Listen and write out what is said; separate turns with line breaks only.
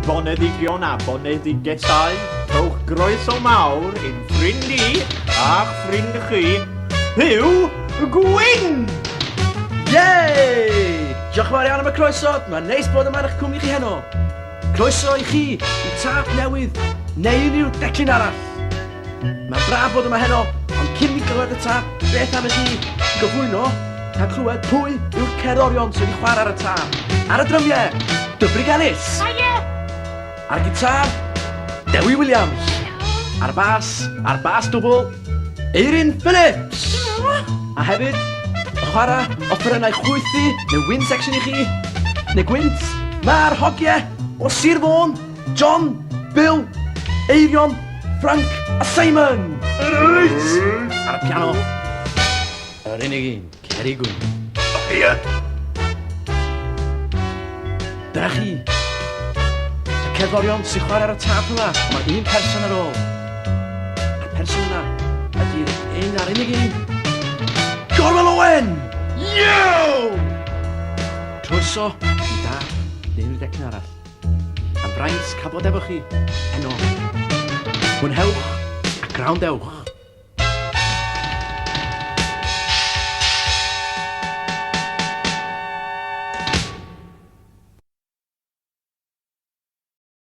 Boneddigion a boneddigesau, rhowch groeso mawr i'n ffrind i a'ch ffrind chi, Huw Gwyn!
Yay! Diolch yn fawr iawn am y croeso, mae'n neis bod yma yn eich cwmni chi heno. Croeso i chi i tâp newydd neu unrhyw declyn arall. Mae'n braf bod yma heno, ond cyn mi glywed y tâp, beth am i chi gyflwyno cael clywed pwy yw'r cerddorion sydd wedi chwarae ar y tâp. Ar y drymiau, Dyfrig Ellis.
Haia!
Ar y gitar, Dewi Williams. Ar y bas, ar bas dwbl, Eirin Phillips. A hefyd, y chwarae offerynnau chwythu neu wind section i chi, neu gwynt, mae'r hogiau o Sir Fôn, John, Bill, Eirion, Frank a Simon. Reit! Ar y piano, yr unig un, Ceri Gwyn.
Ie.
Dyna chi. Y cerddorion sy'n chwarae ar y tap yma, ond mae un person ar ôl. A'r person yna ydy'r un a'r unig un. Gorwel Owen!
Yo!
Croeso i dad neu unrhyw declyn arall. Am fraint cael bod efo chi heno. Mwynhewch a gwrandewch.